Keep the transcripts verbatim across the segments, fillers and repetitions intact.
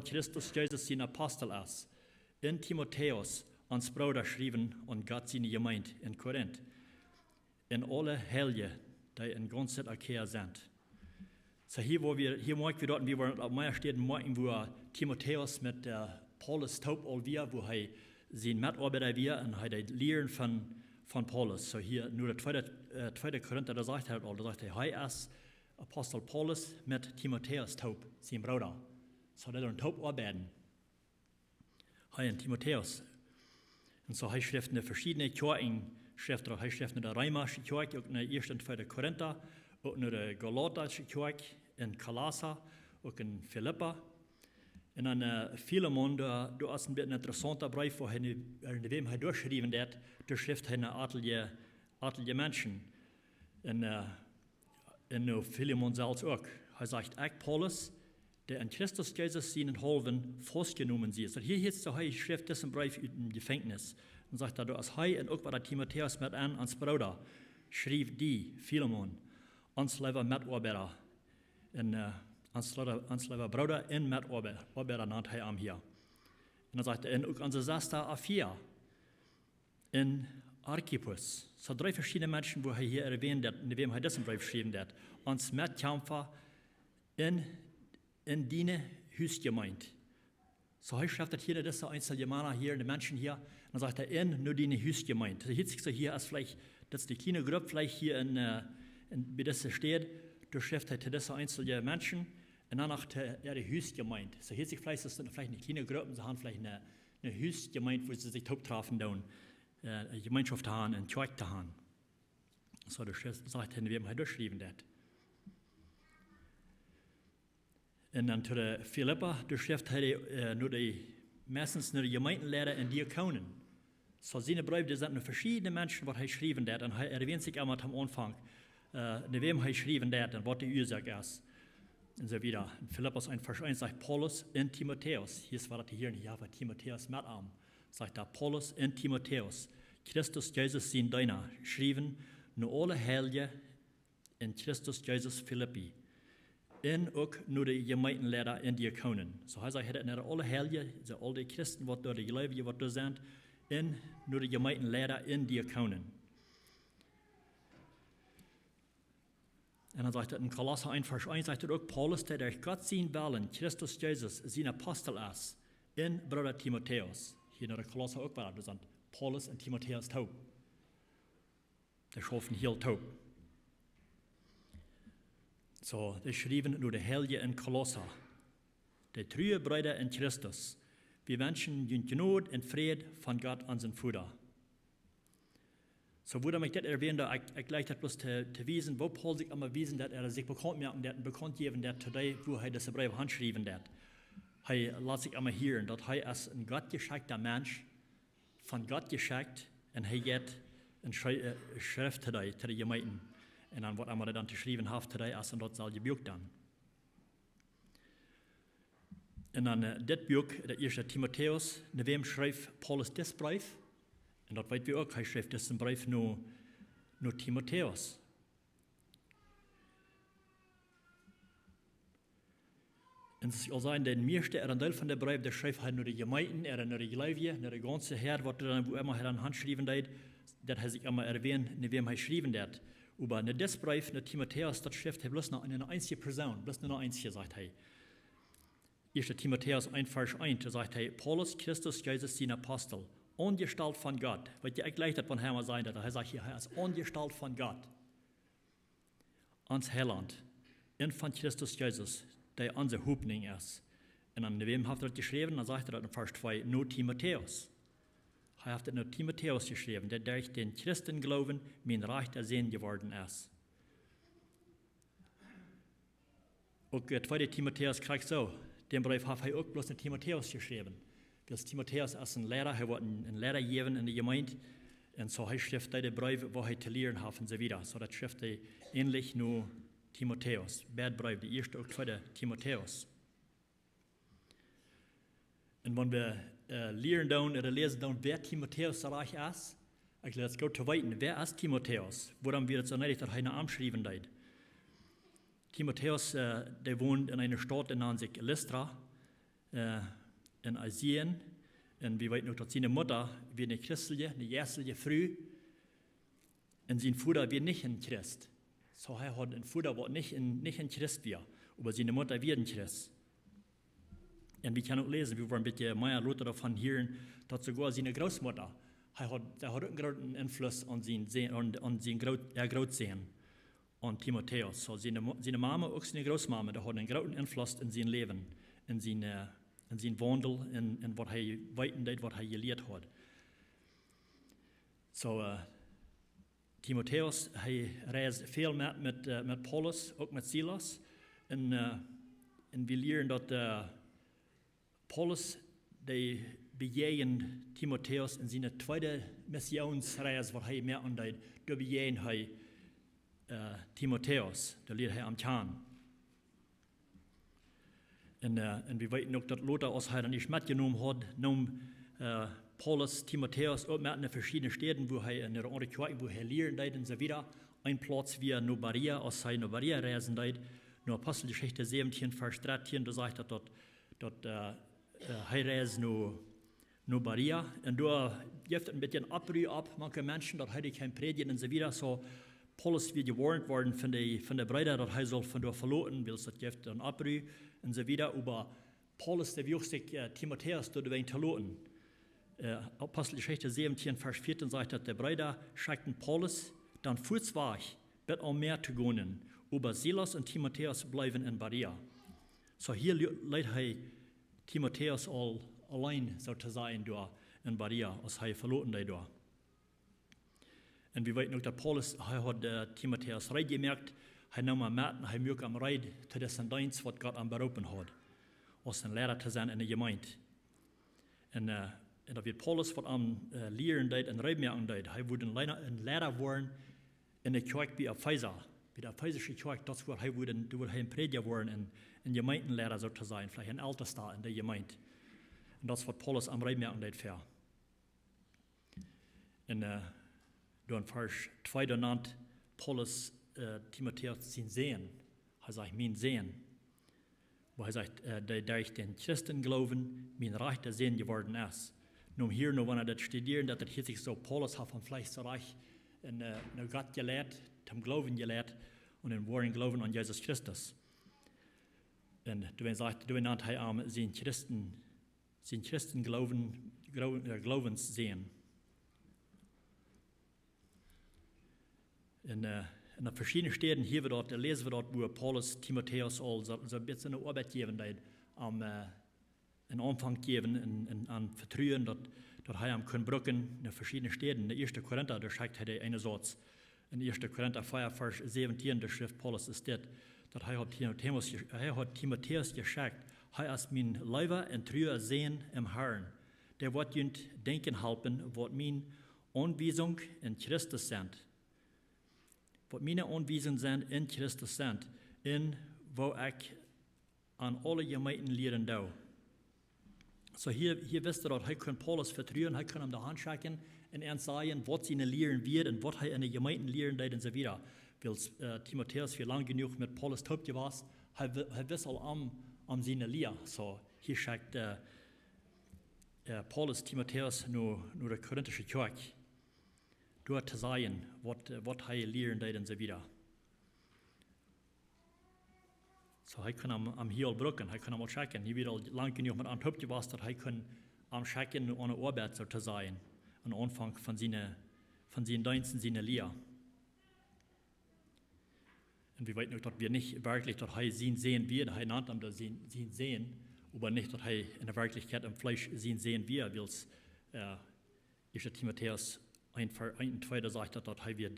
Christus Jesus sien Apostel es, un Timotäus, ons Brooda, schriewen aun Gott siene Jemeent en Korinth, un aule Heilje, dee en gaunz Achaia sent. Soo hia, wua wie, hia moakjen wie daut, wie woaren opp mea Städen moakjen, wua Timotäus met, äh, Paulus toop aul wia, wua hee sien Metoabeida wia un hee deed lieren von, von Paulus. Soo hia, nu de tweede, äh, tweede Korinta, doa sajcht hee daut aul, doa sajcht hee, hee es Apostel Paulus met Timotäus toop, sien Brooda. Soo dee deeden toop oabeiden. Hee un Timotäus. Un soo hee schrift no veschiedne Kjoakjen, schrift hee, hee schrift no de reemasche Kjoakj, uk no ieeschte un tweede Korinta, uk no de galaatische Kjoakj en Kolossa, uk en Filippa. Un dan, äh, Filemon, doa, doa es een bät een interessaunta Breef, wua hee nu, äh, no wäm hee doaschriewen deed, doa schrift hee no atelje, atelje Menschen. Un, äh, un no Filemon selfst uk. Hee sajcht: "Ekj, Paulus, dee aun Christus Jesus sienen haulwen faustjenomen sie." Soo hia, hia es soo, hee schrift disen Breef ut een Jefenkjnis. Un sajcht doa, doa es hee un uk wada Timotäus met an, ons Brooda, schrift die, Filemon, ons leewa Metoabeida. Un, äh, ons leewa, ons leewa Brooda un Metoabeida, Oabeida nant hee am hia. Un dan sajcht hee, un uk onse Sesta Afia un Archippus. Soo dree veschiedne Menschen, wua hee hia erwähnt haft, no wäm hee disen Breef schriewen deed. Ons Metkjamfa en, en diene Husjemeent. Soo hee schrift daut hia, daut es soo eenzelne Mana hia, de Menschen hia. Un dan sajcht hee, en no diene Husjemeent. Daut heet sikj soo hia aus veleicht, daut es de kjliene Grupp veleicht hia en, äh, en, bie dise Städ. Doa schrift hee to dise eenzelne Menschen. Un dan noch to äare Husjemeent. Soo heet sikj veleicht, daut es veleicht eene kjliene Grupp, see haben veleicht eene, eene Husjemeent, wua see sikj toop trafen doonen, äh, eene Jemeenschoft to haben, eene Kjoakj to haben. Soo, doa schrift, sajcht hee, wäm hee doaschriewen deed. Un dan to de Filippa, doa schrift hee, äh, no de, meistens no de Jemeentenleida un Diakonen. Soo siene Breew, dee sent no veschiedne Menschen, waut hee schriewen deed. Un hee erwähnt sikj emma aum Aunfank, äh, no wäm hee schriewen deed un waut de Uasoak es. Un soo wieda. En Filippus eent Varsch eent sajcht Paulus un Timotäus. Hia es waut hee hia, hia haft Timotäus met am. Sajcht doa Paulus un Timotäus, Christus Jesus sien Deena, schriewen no aule Heilje en Christus Jesus Filippi. Un uk no de Jemeentenleida un Diakonen. Soo hee sajcht, hee deed no aule Heilje, soo aul de Christen, waut doa, de Jleewje, waut doa sent, un no de Jemeentenleida un Diakonen. Un dan sajcht hee en Kolossa eent Varsch eent, sajcht hee uk, Paulus, dee derch Gott sienen Wellen Christus Jesus sien Apostel es, un Brooda Timotäus. Hia no de Kolossa uk wada, doa sent Paulus un Timotäus toop. Dee schaufen hia toop. Soo, dee schriewen no de Heilje en Kolossa. De true Breeda en Christus, wie wenschen junt Jnod un Fräd von Gott, onsen Voda. Soo, wuarom ekj dit erwähnen doo, ekj, ekj jleich daut bloos to, to wiesen, woo Paulus sikj emma wiesen deed, daut hee sikj bekaunt moaken deed un bekaunt jäwen deed to dee, wua hee dise Breew hanschriewen deed. Hee lat sikj emma hieren, daut hee aus een gottjeschekjta Mensch von Gott jeschekjt, un hee jeit un schrei-, äh, schrift to dee, to de Jemeenten. Un dan waut emma hee dan to schriewen haft to dee, aus en daut selwje Buak dan. Un dan, äh, dit Buak, de ieeschte Timotäus, no wäm schreef Paulus disen Breef? Un daut weet wie uk, hee schreef disen Breef no, no Timotäus. Un soo aus aul säd, de mieeschte, ooda een Deel von dän Breef, dee schreef hee no de Jemeenten, ooda no de Jleewje, no de gaunze Häad, waut hee dan, wua emma hee dan hanschriewen deed, daut hee sikj emma erwähnt, no wäm hee schriewen deed. Oba en disen Breef, no Timotäus, doa schreef hee bloos no eene eensje Persoon, bloos no eene eensje, sajcht hee. Ieeschte Timotäus eent Varsch eent, doa sajcht hee, Paulus, Christus Jesus sien Apostel, aunjestalt von Gott. Weet jie, ekj jleich daut, wan hee mau sajcht, daut hee sajcht hia, hee es aunjestalt von Gott, ons Heiland, un von Christus Jesus, dee onse Hopninj es. Un dan, wäm haft hee daut jeschräwen? Dan sajcht hee daut en Varsch twee, no Timotäus. Hee haft et no Timotäus jeschräwen, dee derch dän Christengloowen mien rajchta Sän jeworden es. Uk, äh, tweede Timotäus krakjt soo. Dän Breef haft hee uk bloos no Timotäus jeschräwen. Wiels Timotäus es een Liera, hee woat een, een Liera jäwen en de Jemeent. Un soo hee schrift dee de Breef, wua hee to lieren haft un soo wieda. Soo daut schrift hee eenlich no Timotäus. Beid Breew, de ieeschte uk tweede Timotäus. Un wan wie, äh, lieren doonen, ooda läsen doonen, wäa Timotäus rajcht es, ekj jleew daut es goot to weeten, wäa es Timotäus? Wuarom wia et soo needich, daut hee no am schriewen deed? Timotäus, äh, dee wond en eene Staut, dee nand sikj Listra. äh, en Asien. Un wie weeten uk, daut siene Mutta wia eene christelje, eene jeistelje Fru. Un sien Voda wia nich een Christ. Soo, hee haud een Voda, waut nich een, nich een Christ wia, oba siene Mutta wia een Christ. Un wie kjennen uk läsen, wie woaren een bät mea lota doavon hieren, daut soogoa siene Grootmutta, hee haud, dee haud uk een grooten Enfluss aun sien Sän, aun, aun sien Groot-, äa Grootsän, aun Timotäus. Soo, siene Mo-, siene Mama, uk siene Grootmama, dee hauden een grooten Enfluss en sien Läwen, en sien, äh, en sien Waundel, en, en waut hee weeten deed, waut hee jelieet haud. Soo, äh, Timotäus, hee reisd väl met, met, äh, met Paulus, uk met Silas. Un, äh, un wie lieren daut, äh, Paulus, dee bejäajent Timotäus en siene tweede Missionsreis, waut hee moaken deed, doa bejäajent hee, äh, Timotäus, doa lieed hee am kjanen. Un, äh, un wie weeten uk, daut lota, aus hee dan ieescht metjenomen haud, neem, äh, Paulus Timotäus uk met no veschiedne Städen, wua hee en de aundre Kjoakjen, wua hee lieren deed un soo wieda. Een Plauz wia no Berea, aus hee no Berea reisen deed, no Aposteljeschicht säwentieen, Varsch drettieen, doa sajcht daut, daut, daut, äh, äh, hee reisd no, no Berea. Un doa jeft et een bät een Opprua opp, mank Menschen, daut hee kjeem prädjen un soo wieda. Soo, Paulus wia jewoarnt worden von de, von de Breeda, daut hee sull von doa veloten, wiels daut jeft een Opprua un soo wieda. Oba Paulus, dee wuag sikj, äh, Timotäus doawäajen to loten. Äh, Aposteljeschicht säwentieen, Varsch vieetieen sajcht, daut de Breeda schekjten Paulus dan fuaz wajch, bat aum Mäa to gonen, oba Silas un Timotäus bleewen en Berea. Soo hia le-, leet hee Timotäus aul auleen, soo to sajen, doa en Berea, aus hee veloten deed doa. Un wie weeten uk, daut Paulus, hee haud, äh, Timotäus reed jemoakt, hee neem am met un hee muak am reed to disen Deenst, waut Gott am beroopen haud, aus een Liera to sennen en de Jemeent. Un, äh, un daut wia Paulus, waut am, äh, lieren deed un reed moaken deed. Hee wudd een Liera, een Liera woaren en de Kjoakj bie Efesa, bie de efesische Kjoakj, daut es wua hee wudd een, doa wudd hee een Prädja woaren un, een Jemeentenliera, soo to sajen, veleicht een Eltesta en de Jemeent. Un daut es, waut Paulus am reed moaken deed fa. Un, äh, doa en Varsch twee, doa nant Paulus, äh, Timotäus sien Sän. Hee sajcht, mien Sän. Wua hee sajcht, äh, dee derch dän Christengloowen mien rajchta Sän jeworden es. Nu hia, nu wan wie daut studieren, daut daut hia sikj soo, Paulus haft am veleicht soo rajcht en, äh, no Gott jeleit, toom Gloowen jeleit, un en woaren Gloowen aun Jesus Christus. Un doa sajcht, doa nant hee am sien Christen, sien Christengloowen, Glo-, äh, Gloowenssän. En, äh, en veschiedne Städen hia wie daut, äh, läsen wie daut, wua Paulus Timotäus aul soo, soo een bät eene Oabeit jäwen deed, am, äh, een Aunfank jäwen un, un am vetruen, daut, daut hee am kunn brucken en veschiedne Städen. En de ieeschte Korinta, doa schekjt hee dee eenesauz. En ieeschte Korinta vea, Varsch säwentieen, doa schrift Paulus es dit, daut hee haud Timotäus je-, hee haud Timotäus jeschekjt: Hee es mien leewa un trua Sän em Harn, dee woat junt denkjen halpen, waut miene Aunwiesunk en Christus sent, waut miene Aunwiesunk sent en Christus sent, un woo ekj aun aule Jemeenten lieren doo. Soo hia, hia wist hee daut hee kunn Paulus vetruen, hee kunn am de Haunt schekjen un am sajen, waut siene Lieren wieren un waut hee en de Jemeenten lieren deed un soo wieda. Wiels, äh, Timotäus wia lang jenuach met Paulus toop jewast, hee wi-, hee wist aul am, am siene Lia. Soo, hia schekjt, äh, äh, Paulus Timotäus no, no de korintische Kjoakj, doa to sajen, waut, äh, waut hee lieren deed un soo wieda. Soo, hee kunn am, am hia aul brucken, hee kunn am aul schekjen. Hee wia aul lang jenuach met am toop jewast, daut hee kunn am schekjen aun de Oabeit, soo to sajen, aum Aunfank von siene, von sien Deenst un siene Lia. Un wie weeten uk, daut wia nich werkjlich, daut hee sien Sän wia, hee nant am daut sien, sien Sän, oba nich, daut hee en de Werkjlichkjeit em Fleesch sien Sän wia, wiels, äh, ieeschte Timotäus eent, Ver-, eent un twee, doa sajcht daut, daut hee wia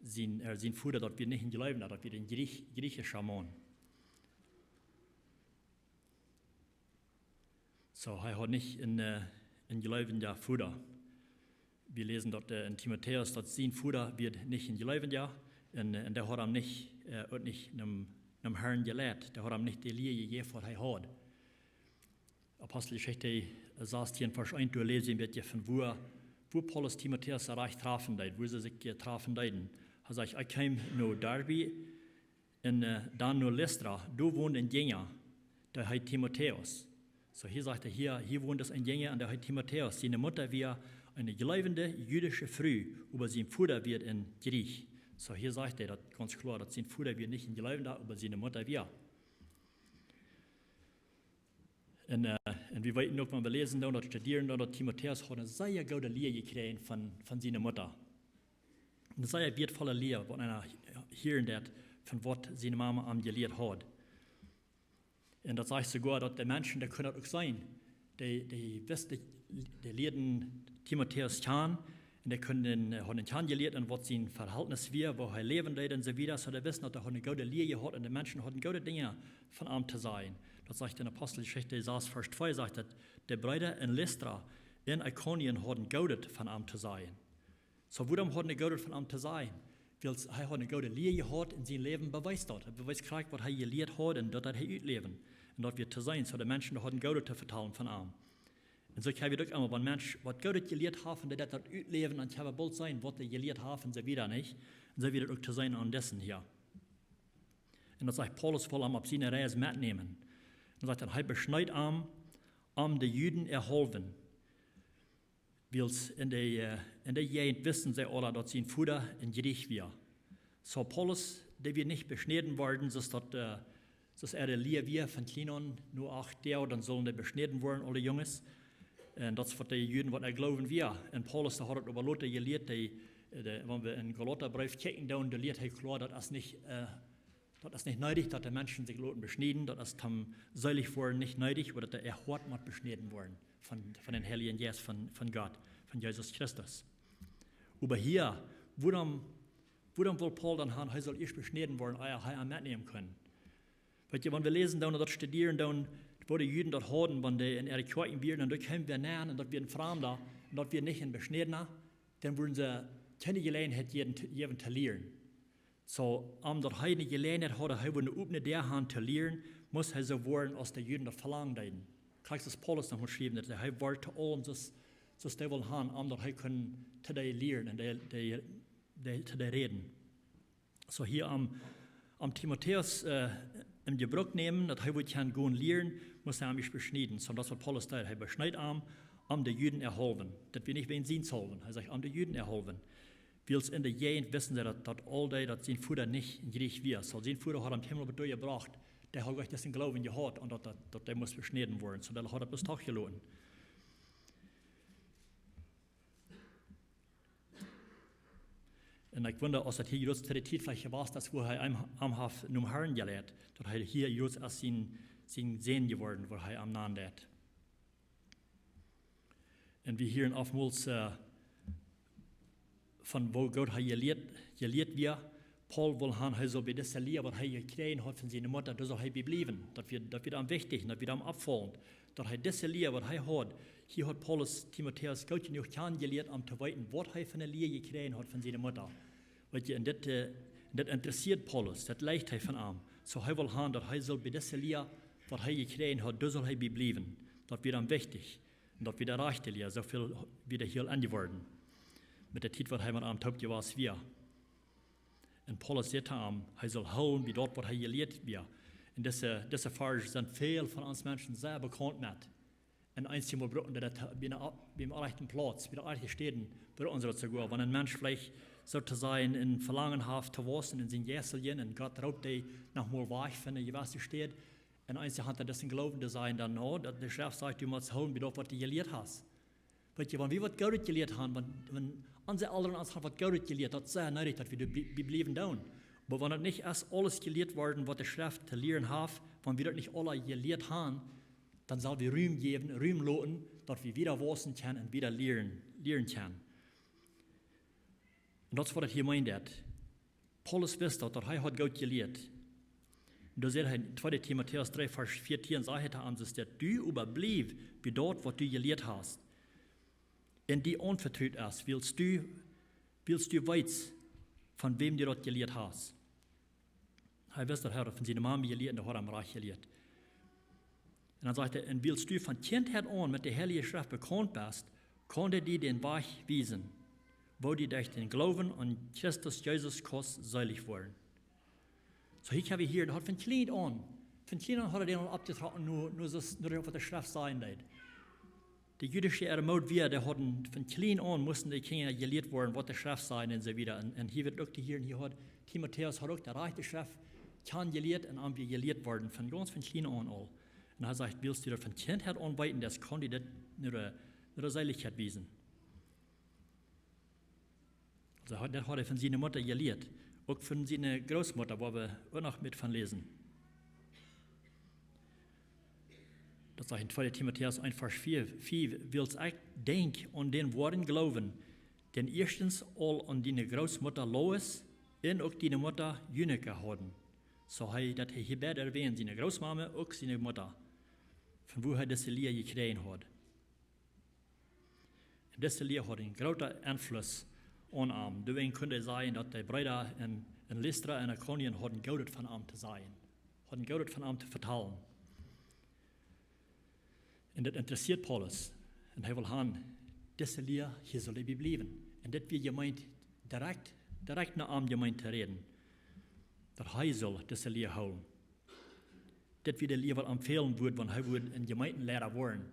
sien, äh, sien Voda, daut wia nich een Jleewenda, daut wia een Griech-, griechischa Maun. Soo, hee haud nich een, äh, een jleewenda Voda. Wie läsen daut, äh, en Timotäus, daut sien Voda wia nich een Jleewenda, un, äh, un dee haud am nich, äh, uk nich nom, nom Harn jeleit. Dee haud am nich de Lia jejäft, waut hee haud. Aposteljeschicht, äh, sastieen, Varsch eent, doa läs wie een bät von wua, wua Paulus Timotäus rajcht trafen deed, wua see sikj, äh, trafen deeden. Hee sajcht: Ekj kjeem no Derbe un, äh, dan no Listra, doa wond een Jinja, dee heet Timotäus. Soo hia sajcht hee, hia, hia wond een Jung, un dee heet Timotäus. Siene Mutta wia eene jleewende jüdische Fru, oba sien Voda wia een Jrieech. Soo hia sajcht hee daut gaunz kloa, daut sien Voda wia nich een Jleewenda, oba siene Mutta wia. Un, äh, un wie weeten uk, wan wie läsen dan, daut studieren dan, daut Timotäus haud eene sea goode Lia jekjräajen von, von siene Mutta. Eene sea wieetvolle Lia, waut eena hieren deed von waut siene Mama am jelieet haud. Un daut sajcht soogoa, daut de Menschen, dee kunnen daut uk seenen. Dee, dee wisten, dee lieeden Timotäus kjanen. Un dee kunnen, äh, hauden kjanen jelieet un waut sien Verhältnis wia, woo hee läwen deed un soo wieda. Soo dee wisten, daut hee haud eene goode Lia jehaut un de Menschen hauden goode Dinja von am to sajen. Daut sajcht en Aposteljeschicht sas, Varsch twee, sajcht daut, de Breeda en Listra un Ikonien hauden Goodet von am to sajen. Soo, wuarom hauden dee Goodet von am to sajen? Wiels hee haud eene goode Lia jehaut un sien Läwen bewiest daut. Hee bewiest krakjt, waut hee jelieet haud un daut deed hee utläwen. Un daut wia to seenen, soo de Menschen hauden Goodet to vetalen von am. Un soo kjenn wie uk emma, wan een Mensch waut Goodet jelieet haft un dee deit daut utläwen, dan kjenn wie boolt seenen, waut hee jelieet haft un soo wieda, nich? Un soo wia daut uk to seenen aun disen hia. Un daut sajcht, Paulus wull am opp siene Reis metnämen. Un daut sajcht dan, hee beschneed am, om de Juden äa haulwen. Wiels en de, äh, en de Jäajent wisten see aula, daut sien Voda een Jrieech wia. Soo Paulus, dee wia nich beschnäden worden, soo aus daut, äh, soo aus äare Lia wia von kjlien aun, no acht Doag, dan sullen dee beschnäden woaren, aule Junges. Un daut es waut de Juden, waut äa Gloowen wia. Un Paulus, dee haud daut äwalot jelieet, dee, äh, de, wan wie en Galatabreef kjikjen doonen, doa lieet hee kloa, daut es nich, äh, daut es nich needich, daut de Menschen sikj loten beschnieden, daut es toom seelich woaren nich needich, oba daut äa Hoat mott beschnäden woaren von, von dän Heiljen Jeist von, von Gott, von Jesus Christus. Oba hia, wuarom, wuarom wull Paul dan han, hee sull ieescht beschnäden woaren, ea hee am metnämen kunn? Weet jie, wan wie läsen doonen, daut studieren doonen, woo de Juden daut hauden, wan dee en äare Kjoakjen wieren, un doa kjeemen wäa nenn, un daut wia een Framda, un daut wia nich een Beschnädna, dan wudden see kjeene Jeläajenheit jäwen to, jäwen to lieren. Soo, om daut hee eene Jeläajenheit haud, hee wudd eene opne Däa han to lieren, must hee soo woaren, aus de Juden daut velangen deeden. Krakjt aus Paulus noch mott schriewen, daut hee wort to aulem soo aus, soo aus dee wullen han, om daut hee kunn to dee lieren un dee, dee, dee, to dee räden. Soo hia om, om Timotäus, äh, em Jebruck nämen, daut hee wudd kjennen gonen lieren, must hee am ieescht beschnieden. Soo, daut es waut Paulus deed. Hee beschneed am, om de Juden äa haulwen. Daut wia nich wäajen sienshaulwen. Hee sajcht, om de Juden äa haulwen. Wiels en de Jäajent wisten see, daut, daut aul dee, daut sien Voda nich een Jrieech wia. Soo, sien Voda haud am Himmel opp doa jebrocht, dee haud nich disen Gloowen jehaut, un daut, daut, daut dee must beschnäden woaren. Soo, dee haud daut bloos doch jeloten. Un ekj wunda, aus daut hia jrods to de Tiet veleicht jewast es, wua hee am, am haft nom Harn jeleit, daut hee hia jrods aus sien, sien Sän jeworden, wua hee am nanen deit. Un wie hieren oftmols, äh, von woo goot hee jelieet, jelieet wia. Paul wull han, hee sull bie dise Lia, waut hee jekjräajen haud von siene Mutta, doa sull hee bie bliewen. Daut wia, daut wia am wichtich, daut wia am oppfaulent, daut hee dise Lia, waut hee haud, hia haud Paulus Timotäus goot jenuach kjanen jelieet, om to weeten, waut hee fa eene Lia jekjräajen haud von siene Mutta. Weet jie, un dit, äh, un dit interessieed Paulus, daut leet hee von am. Soo hee wull han, daut hee sull bie dise Lia, waut hee jekjräajen haud, doa sull hee bie bliewen. Daut wia am wichtich. Un daut wia de rajchte Lia, soo väl wia hee hia aun jeworden. Met de Tiet, waut hee met am toop jewast wia. Un Paulus säd to am, hee sull hoolen bie daut, waut hee jelieet wia. Un dise, dise Varsch sent väl von ons Menschen sea bekaunt met. Un eenjemol brucken dee daut bie eene, bie eene rajchte Plauz, bie de rajchte Städen, brucken see daut soogoa. Wan een Mensch veleicht, soo to sajen, een Velangen haft to wausen en sien Jeist, un Gott roopt dee nochmol wajch von eene jewesse Städ, un eenje han dän Gloowen, dee sajen dan, no, daut de Schreft sajcht, du motst hoolen bie daut, waut du jelieet hast. Weet jie, wan wie waut Goodet jelieet han, wan, wan onse Elren ons han waut Goodet jelieet, daut es sea needich, daut wie doa blie-, bie bliewen doonen. Oba wan daut nich es aules jelieet worden, waut de Schreft to lieren haft, wan wie daut nich aula jelieet han, dan sell wie Rum jäwen, Rum loten, daut wie wieda wausen kjennen un wieda lieren, lieren kjennen. Un daut es, waut daut hia meent, daut Paulus wist daut, daut hee haud goot jelieet. Doa sajcht hee en tweede Timotäus dree, Varsch vieetieen, sajcht hee to am, daut du oba bliew bie daut, waut du jelieet hast, un die aunvetrut es, wiels du, wiels du weetst, von wäm du daut jelieet hast. Hee wist, daut hee haud von siene Mama jelieet un dee haud am rajcht jelieet. Un dan sajcht hee, un wiels du von Kjintheit aun met de Heilje Schreft bekaunt best, kaun dee die dän Wajch wiesen, woo du derch dän Gloowen aun Christus Jesus kaust seelich woaren. Soo, hia kjenn wie hieren, hee haud von kjlien aun Von kjlien aun haud hee dän aul oppjetrocken, nu, nu, soo, nu daut waut de Schreft sajen deed. De jüdische äare Mood wia, dee hauden von kjlien aun, musten de Kjinja jelieet woaren, waut de Schreft sajcht un soo wieda. Un, un hia woat uk de Heer, hia haud Timotäus haud uk de rajchte Schreft kjanen jelieet un am wia jelieet worden, von gaunz von kjlien aun aul. Un hee sajcht, wiels du daut von Kjintheit aun weeten deist, kaun die dit no de, no de Seelichkjeit wiesen. Aulsoo, daut haud hee von siene Mutta jelieet. Uk von siene Grootmutta, wua wie uk noch met von läsen. Daut sajcht en tweede Timotäus eent Varsch fief, fief, wiels ekj denkj aun dän woaren Gloowen, dän du ieeschtens aul aun diene Grootmutta Lois un uk diene Mutta Eunike hauden. Soo hee, daut hee hia beid erwähnt, siene Grootmame, uk siene Mutta, von wua hee dise Lia jekjräajen haud. Un dise Lia haud een grooten Enfluss aun am. Doawäajen kunn hee sajen, daut de Breeda en, en Listra un Ikonien hauden Goodet von am to sajen, hauden Goodet von am to vetalen. Un daut interessieet Paulus. Un hee wull han, dise Lia, hia sull hee bie bliewen. Un dit wia jemeent, direkt, direkt no am jemeent to räden, daut hee sull dise Lia hoolen. Dit wia de Lia, waut am fälen wudd, wan hee wudd een Jemeentenleida woaren,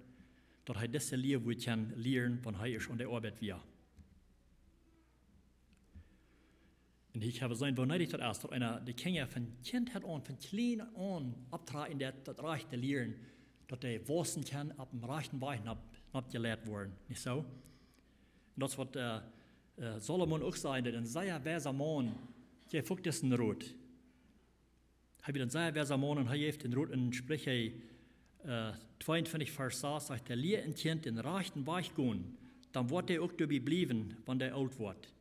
daut hee dise Lia wudd kjennen lieren, wan hee ieescht aun de Oabeit wia. Un hia kjenn wie seenen, woo needich daut es, daut eena de Kjinja von Kjintheit aun, von kjlien aun opptrakjen deit, daut rajchte lieren, daut dee waussen kjennen, opp dän rajchten Wajch nopp, nopp jeleit woaren, nich soo? Un daut es waut, äh, äh, Salomo uk säd, daut een sea weisa Maun jeef uk disen Rot. Hee wia een sea weisa Maun un hee jeef dän Rot en Spricha, äh, tweeuntwintich Varsch sas, sajcht hee: Lia een Kjint dän rajchten Wajch gonen, dan woat dee uk doabie bliewen, wan dee oolt woat.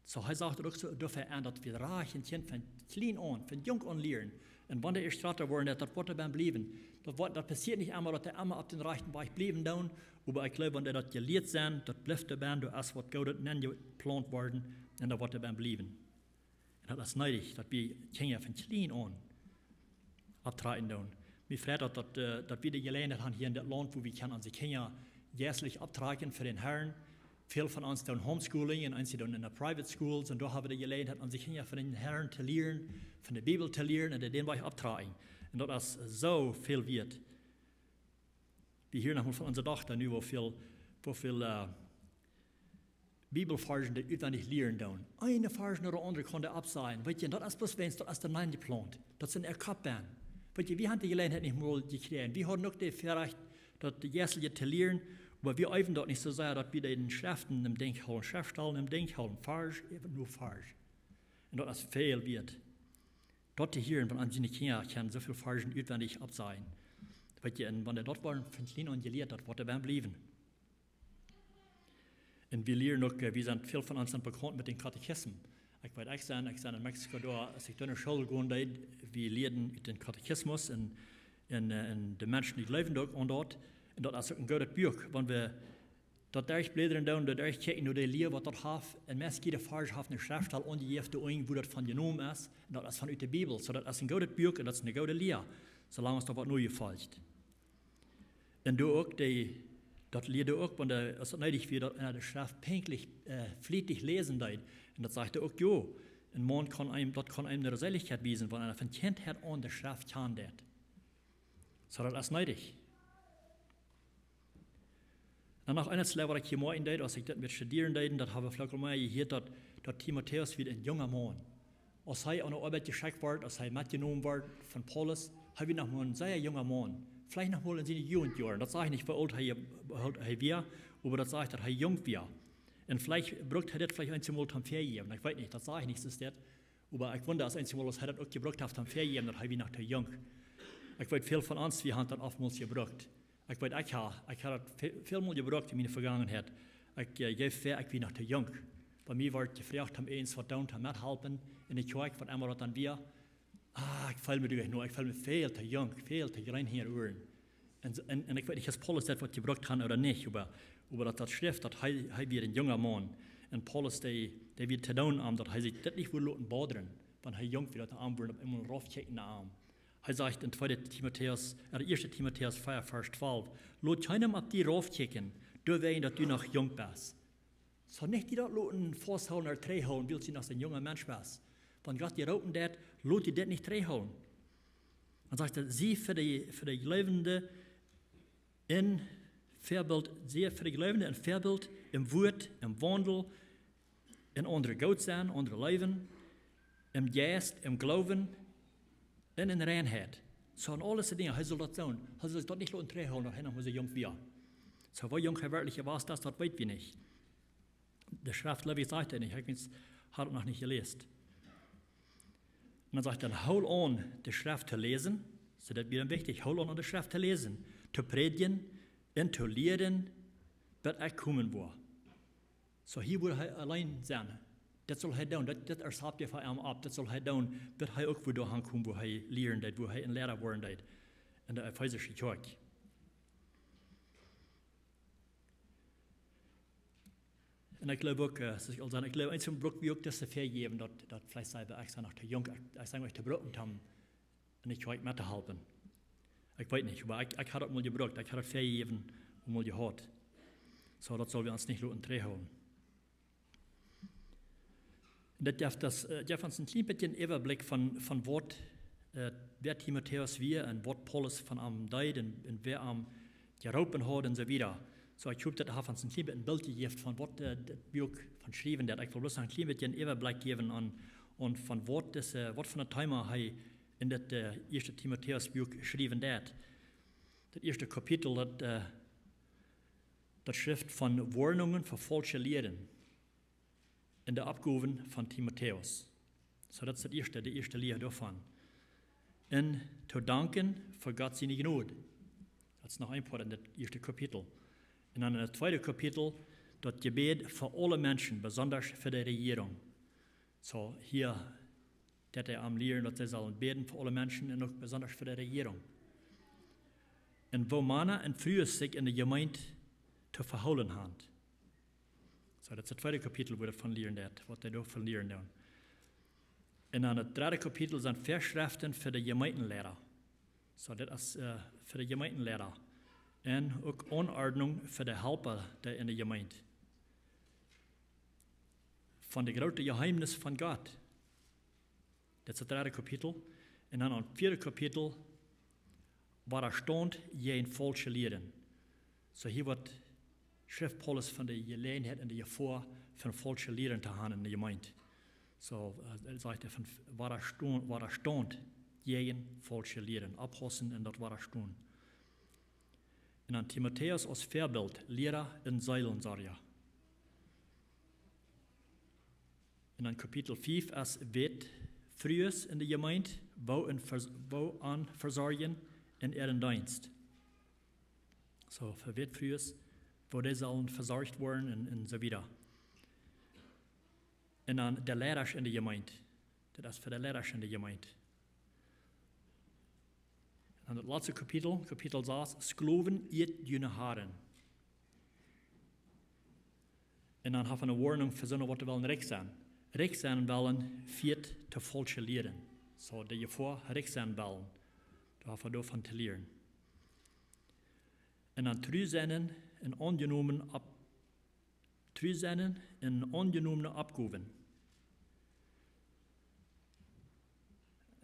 Soo, hee sajcht daut uk soo, doafäa aun, daut wie rajcht een Kjint von kjlien aun, von junk aun lieren. Un wan dee ieescht jrata woaren, daut, daut woat doabie bliewen. Daut woat, daut passieet nich emma, daut dee emma opp dän rajchten Wajch bliewen doonen, oba ekj jleew, wan dee daut jelieet sent, daut blift doabie, doa es waut Goodet nenjeplaunt worden, un daut woat doabie bliewen. Un daut es needich, daut wie Kjinja von kjlien aun opptrakjen doonen. Mie freit daut, daut, äh, daut wie de Jeläajenheit han hia en dit Launt, wua wie kjennen onse Kjinja jeistlich opptrakjen fa dän Herrn. Väl von ons doonen Homeschooling un eenje doonen en de Private Schools. Un doa hab wie de Jeläajenheit, onse Kjinja von dän Herrn to lieren, von de Bibel to lieren un dän Wajch opptotrakjen. Un daut es soo väl wieet. Wie hieren noch mol von onse Dochta nu, woo väl, woo väl, äh, Bibelvarsch dee utwendich lieren doonen. Een Varsch no dän aundren kaun dee oppsajen. Weet jie, daut es bloos wäajens, daut es doa nenjeplaunt. Daut es en äa Kopp benn. Weet jie, wie han de Jeläajenheit nich mol jekjräajen. Wie hauden uk daut Väarajcht, daut de Jeistliche to lieren, oba wie eewen daut nich soo sea, daut wie de Schreften em Denkj hoolen, Schreftstalen em Denkj hoolen, Varsch äwa no Varsch. Un daut es väl wieet. Daut to hieren, wan eena siene Kjinja kaun soo väl Varsch utwendich oppsajen. Weet jie, un wan dee daut woaren von kjlien aun jelieet, daut woat doabie bliewen. Un wie lieren uk, äh, wie sent, väl von ons sent bekaunt met dän Katechismus. Ekj weet, ekj sie, ekj sie en Mexiko doa, aus ekj doa no School jinkj, wie lieeden ut dän Katechismus un, un, äh, un de Menschen, dee jleewen uk aun daut. Un daut es uk een goodet Buak, wan wie daut derchbläden doonen, daut derchkjikjen, no de Lia, waut daut haft. Un meist jieda Varsch haft eene Schreftstal aunjejäft, doa irjentwua daut von jenomen es. Un daut es von ut de Bibel. Soo, daut es een goodet Buak un daut es eene goode Lia. Soo lang aus daut woat nojefolcht. Un doa uk dee, daut lieed uk, wan dee, aus daut needich wia, daut eena de Schreft pinkjlich, äh, flietich läsen deed. Un daut sajcht hee uk, jo, een Maun kaun eenem, daut kaun eenem no de Seelichkjeit wiesen, wan eena von Kjintheit aun de Schreft kjanen deit. Soo, daut es needich. Un noch een Läs, waut ekj hia moakjen deed, aus ekj daut met studieren deed, daut hab wie veleicht aul mol jehieet, daut, daut Timotäus wia een junga Maun. Aus hee aun de Oabeit jeschekjt wort, aus hee metjenomen wort von Paulus, hee wia noch mau een sea junga Maun. Veleicht noch mau en siene Jugendjoaren. Daut sajcht nich, woo oolt hee, woo oolt hee wia, oba daut sajcht, daut hee junk wia. Un veleicht brukt hee dit veleicht eenjemol toom väajäwen. Ekj weet nich, daut sajcht nich, soo steit. Oba ekj wunda, aus eenjemol, aus hee daut uk jebrukt haft toom väajäwen, daut hee wia noch too junk. Ekj weet, väl von ons, wie han daut oftmols jebrukt. Ekj weet, ekj ha, ekj ha daut ve-, väl mol jebrukt en miene Vegangenheit. Ekj, äh, jeef väa, ekj wia noch too junk. Bie mie wort jefroacht, om irjent waut to doonen, to methalpen, en de Kjoakj, waut emma daut dan wia. Ah, ekj feel mie doa nich no, ekj feel mie väl too junk, väl too jreen hia unjen Uaren. Un, un, un ekj weet nich, aus Paulus daut waut jebrukt haud ooda nich, oba, oba daut, daut schrift, daut hee, hee wia een junga Maun. Un Paulus, dee, dee wia too doonen aun, daut hee sikj daut nich wull loten bodren, wan hee junk wia, daut de aundre wudden opp eemol raufkjikjen no am. Hee sajcht en tweede Timotäus, äh, ieeschte Timotäus vea, Varsch twalf: Lot kjeenem opp die raufkjikjen, doawäajen daut du noch junk best. Soo nich die daut loten fausthoolen ooda trigjhoolen, wiels du noch een junga Mensch best. Wan Gott die roopen deit, lot die daut nich trigjhoolen. Dan sajcht hee: Sie fa de, fa de Jleewende een Väabilt, sie fa de Jleewende een Väabilt em Wuat, em Waundel, en aundre goot sennen, aundre leewen, em Jeist, em Gloowen un en Reinheit. Soo en aul dise Dinja, hee saul daut doonen. Hee saul sikj daut nich loten trigjhoolen, daut hee noch mau soo junk wia. Soo woo junk hee werkjlich wia, daut, daut weet wie nich. De Schreft, jleew ekj, sajcht daut nich. Ekj meen, haud daut noch nich jeläst. Un dan sajcht hee: Hool aun, de Schreft to läsen. Soo, daut wia am wichtich. Hool aun, de Schreft to läsen, to prädjen un to lieren, bat ekj komen woa. Soo, hia wudd hee auleen sennen. Daut saul hee doonen. Daut, daut ersapt hee fa am opp. Daut saul hee doonen, bat hee uk wada doahan kjemt, wua hee lieren deed, wua hee een Liera woaren deed en de efeesische Kjoakj. Un ekj jleew uk, äh, soo aus ekj aul säd, ekj jleew, eent von de Bruck wia uk daut see väajäwen, daut, daut veleicht see bie, ekj sie noch too junk, ekj, ekj sie noch too brucken, om en de Kjoakj met to halpen. Ekj weet nich, oba ekj, ekj haud daut mol jebrukt, ekj haud daut väajäwen mol jehaut. Soo, daut saul wie ons nich loten trigjhoolen. Un daut jeft daut, äh, jeft ons een kjlien bät een Äwablikj von, von waut, äh, wäa Timotäus wia un waut Paulus von am deed un, un wäa am jeroopen haud un soo wieda. Soo, ekj hop, daut haft ons een kjlien bät een Bilt jejäft von waut, äh, daut Buak von schriewen deed. Ekj well bloos noch een kjlien bät een Äwablikj jäwen aun, aun von waut dise, waut fa een Thema hee en daut, äh, ieeschte Timotäus Buak schriewen deed. Daut ieeschte Kapitel, daut, äh, daut schrift von Woarnungen fa faulsche Lieren un de Oppgowen von Timotäus. Soo, daut es daut ieeschte, de ieeschte Lia doavon. Un to danken fa Gott siene Jnod. Daut es noch een Poat en daut ieeschte Kapitel. Un dan en daut tweede Kapitel daut Jebäd fa aule Menschen, besondasch fa de Rejierunk. Soo, hia, daut hee an lieren, daut see sellen bäden fa aule Menschen un uk besondasch fa de Rejierunk. Un woo Mana un Frues sikj en de Jemeent to vehoolen haben. Soo, daut es daut tweede Kapitel, wua daut von lieren deed, waut hee doa von lieren deed. Un dan daut dredde Kapitel sent Väaschreften fa de Jemeentenleida. Soo, daut es, äh, fa de Jemeentenleida. Un uk Aunordnung fa de Halpa, dee en de Jemeent. Von de groote Jeheemnis von Gott. Daut es daut dredde Kapitel. Un dan em vieede Kapitel, Wadastaunt jäajen faulsche Lieren. Soo, hia woat, schrift Paulus von de Jeläajenheit un de Jefoa von faulsche Lieren to haben en de Jemeent. Soo, äh, hee sajcht von Wadastaunt, Wadastaunt jäajen faulsche Lieren. Oppaussen un daut wadastonen. Un dan Timotäus aus Väabilt, Liera un Seelensorja. Un dan Kapitel fief es Wätfrues en de Jemeent, woo en Vers-, woo an vesorjen en äaren Deenst. Soo, fa Wätfrues, woo dee sellen vesorcht woaren un, un soo wieda. Un dan de Leidasch en de Jemeent. Daut es fa de Leidasch en de Jemeent. Un dan daut latste Kapitel, Kapitel sas, Sklowen, ieet june Harn. Un dan haft hee eene Woarnunk fa soone, waut wellen rikj sennen. Rikj sennen wellen fieet to faulsche Lieren. Soo, de Jefoa, rikj sennen wellen. Doa haft hee doavon to lieren. Un dan tru sennen un aunjenomen opp-, tru sennen un aunjenomne Oppgowen.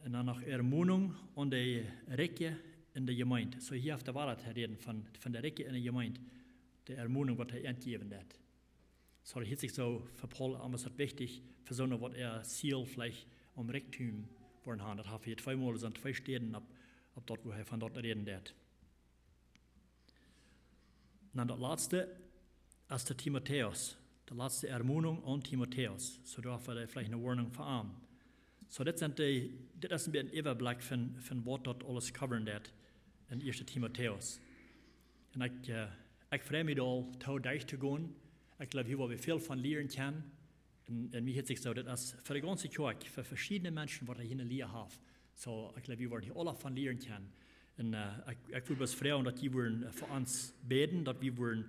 Un dan noch Ermununk aun de Rikje en de Jemeent. Soo, hia haft hee wada to räden von, von de Rikje en de Jemeent. De Ermununk, waut hee an jäwen deed. Soo, daut hieet sikj soo fa Paulus aun, es daut wichtich, fa soone, waut äa Ziel veleicht om rikj to woaren haben. Daut haft hee hia tweemol, sent twee Städen opp, opp daut, wua hee von daut räden deed. Dan daut latste es de Timotäus. De latste Ermununk aun Timotäus. Soo, doa haft hee veleicht eene Woarnunk fa am. Soo, dit sent de, dit es een bät een Äwablikj von, von waut daut aules coveren deed en ieeschte Timotäus. Un ekj, äh, ekj frei mie aul, doa derch to gonen. Ekj jleew, hia woa wie väl von lieren kjennen. Un, un mie hieet sikj soo, daut es fa de gaunze Kjoakj, fa veschiedne Menschen, waut hee hia en Lia haft. Soo, ekj jleew, wie woaren hia aula von lieren kjennen. Un, äh, ekj, ekj wudd bloos froagen, daut jie wudden, äh, fa ons bäden, daut wie wudden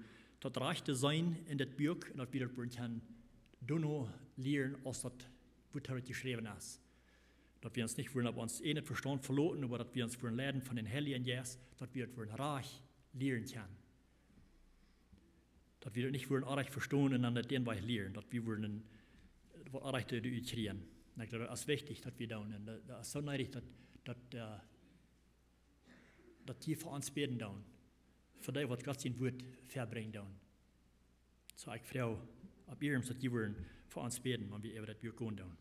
daut Rajchte seenen en dit Buak, un daut wie daut wudden kjennen doonen lieren, aus daut, woo daut jeschräwen es. Daut wie ons nich wudden opp ons eejnet Vestaunt veloten, oba daut wie ons wudden leiden von dän Heiljen Jeist, daut wie daut wudden rajcht lieren kjennen. Daut wie daut nich wudden orrajcht vestonen un dan daut dän Wajch lieren, daut wie wudden waut orrajcht doa utkjrieen. Un ekj jleew, daut es wichtich, daut wie doonen. Un daut, daut es soo needich, daut, daut, äh, daut jie fa ons bäden doonen, fa dee, waut Gott sien Wuat väabrinjen doonen. Soo, ekj froag opp Iernst, daut jie wudden fa ons bäden, wan wie äwa daut Wuat gonen doonen.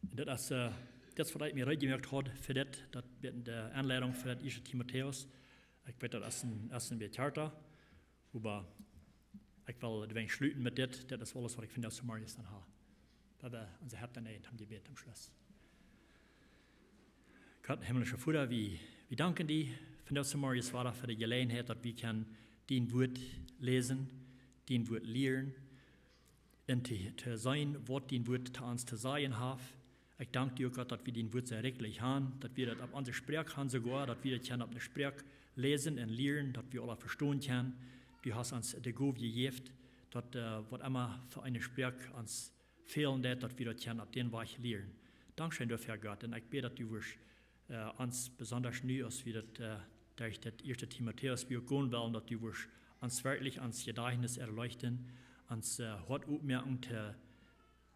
Un daut es, äh, daut es waut ekj mie reed jemoakt haud fa dit, daut, de Aunleidunk fa daut ieeschte Timotäus. Ekj weet, daut es een, es een bät kjarta, oba ekj well daut weens schluten met dit. Daut es aules, waut ekj vondoag zemorjes dan ha. Daut wie ons Hoat dan toom Jebäd toom Schluss. Gott, himmlischa Voda, wie, wie danken die vondoag zemorjes wada fa de Jeläajenheit, daut wie kjennen dien Wuat läsen, dien Wuat lieren un to, to seenen, waut dien Wuat to ons to sajen haft. Ekj dank die uk, Gott, daut wie dien Wuat soo rikjlich han, daut wie daut opp onse Sproak han soogoa, daut wie daut kjennen opp eene Sproak läsen un lieren, daut wie aula vestonen kjennen. Du hast ons de Gow jejäft, daut, äh, waut emma fa eene Sproak ons fälen deit, daut wie daut kjennen opp dän Wajch lieren. Dankscheen doafäa, Gott. Un ekj bäd, daut du wurscht, äh, ons besonda nu, aus wie daut, äh, derch daut ieeschte Timotäus Buak gonen wellen, daut du wurscht ons werkjlich ons Jedajchtnis erleuchten, ons, äh, Hoat opmoaken to,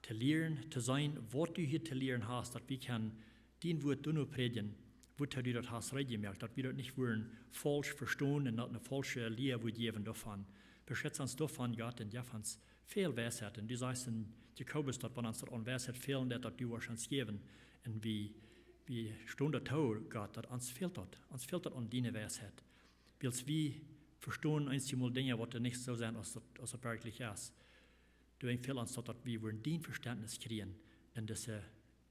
to lieren, to seenen, waut du hia to lieren hast, daut wie kjennen dien Wuat doano prädjen, woo du daut hast reed jemoakt, daut wie daut nich wudden faulsch vestonen un daut eene faulsche Lia wudd jäwen doavon. Beschutz ons doavon, Gott, un jeff ons väl Weisheit. Un du sajchst en Jakobus, daut wan ons daut aun Weisheit fälen deit, daut du wurscht ons jäwen. Un wie, wie stonen doatoo, Gott, daut ons fält daut. Ons fält daut aun diene Weisheit. Wiels wie vestonen eenjemol Dinja, waut doa nich soo sent, aus daut, aus daut werkjlich es. Du, ekj fäl ons daut, daut wie wudden dien Vestentnis kjrieen en dise,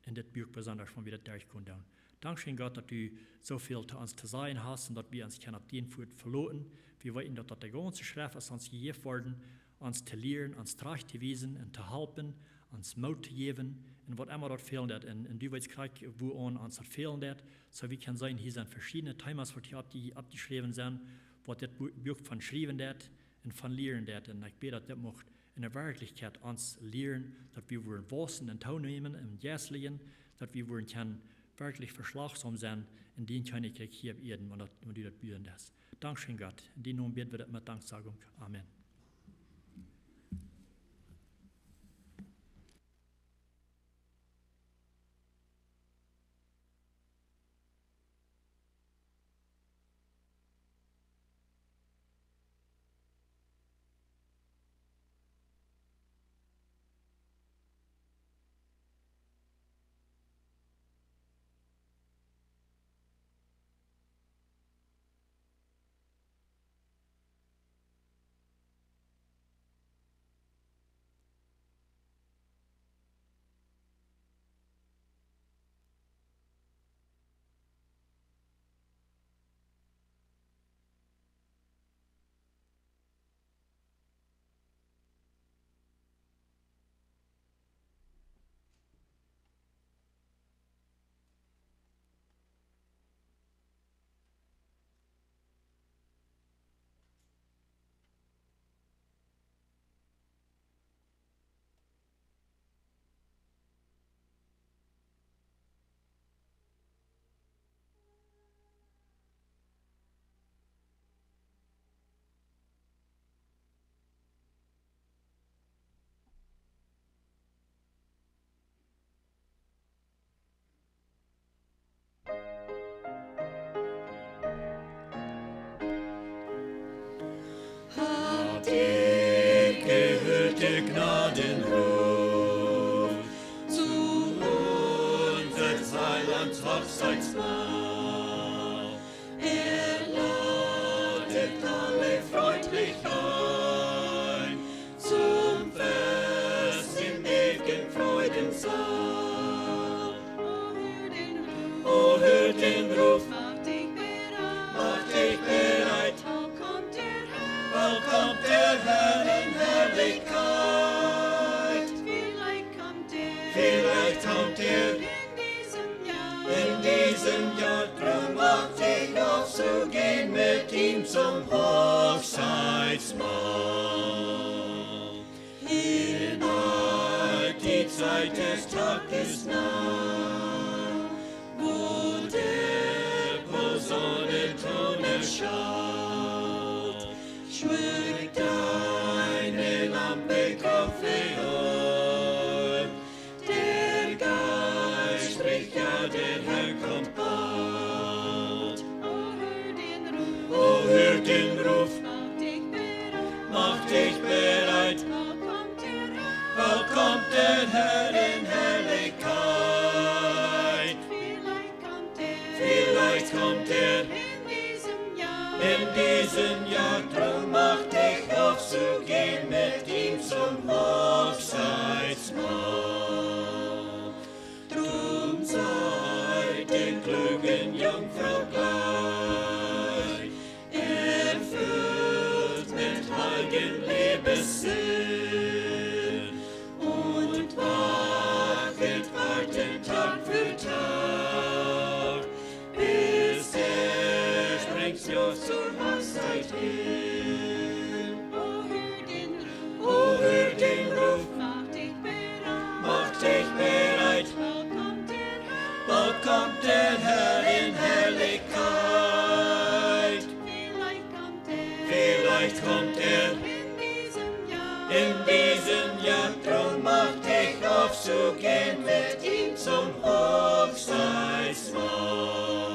en dit Buak besonda, wan wie daut derchgonen doonen. Dankscheen, Gott, daut du soo väl to ons to sajen hast un daut wie ons kjennen opp dien Wuat veloten. Wie weeten, daut, daut de gaunze Schreft es ons jejäft worden, ons to lieren, ons trajcht to wiesen un to halpen, ons Moot to jäwen un waut emma daut fälen deit. Un, un du weetst krakjt, wua aun ons daut fälen deit. Soo, wie kjennen seenen, hia sent veschiedne Themas, waut hia oppje-, oppjeschräwen sent, waut dit Bu-, Buak von schriewen deit un von lieren deit. Un ekj bäd, daut dit mucht en de Werkjlichkjeit ons lieren, daut wie wudden waussen un toonämen em Jeistlichen, daut wie wudden kjennen werkjlich veschlajchtsom sennen en dien Kjennichrikj hia opp Ieed, wan daut, wan du daut buen deist. Dankscheen, Gott. En dienen Nomen bäd wie daut met Danksagung. Amen. Hat dich gehört der Gnadenruf zu unserem Heiland Hochzeitsmahl. Er ladet alle freundlich ein zum Fest im ewigen Freudensaal. O, hör den Ruf. O, hör den Ruf. Mach dich bereit. Mach dich bereit. Bald kommt der Herr. Bald kommt der Herr in Herrlichkeit. Vielleicht kommt er. Vielleicht kommt er. In diesem Jahr. In diesem Jahr. Drum mach dich auf zu gehen mit ihm zum Hochzeitsmahl. Hinein, die Zeit des Tages ist nah, wo der Posaunenton erschallt. Schmück deine Lampe, kaufe Öl, der Geist spricht, ja, der Herr kommt bald. In diesem Jahr, drum mach dich auf, zu gehen mit ihm zum Hochzeitsmahl. Drum seid den klugen Jungfrau gleich, erfüllt mit heilgem Liebessinn, und wachet, wartet Tag für Tag, bis er springt los zur Hochzeit hin. O, hör den Ruf, o, hör den Ruf, mach dich bereit, mach dich bereit, bald kommt der Herr, bald kommt der Herr in Herrlichkeit. Vielleicht kommt er, vielleicht kommt er in diesem Jahr, in diesem Jahr, drum mach dich auf, zu gehen mit ihm zum Hochzeitsmahl.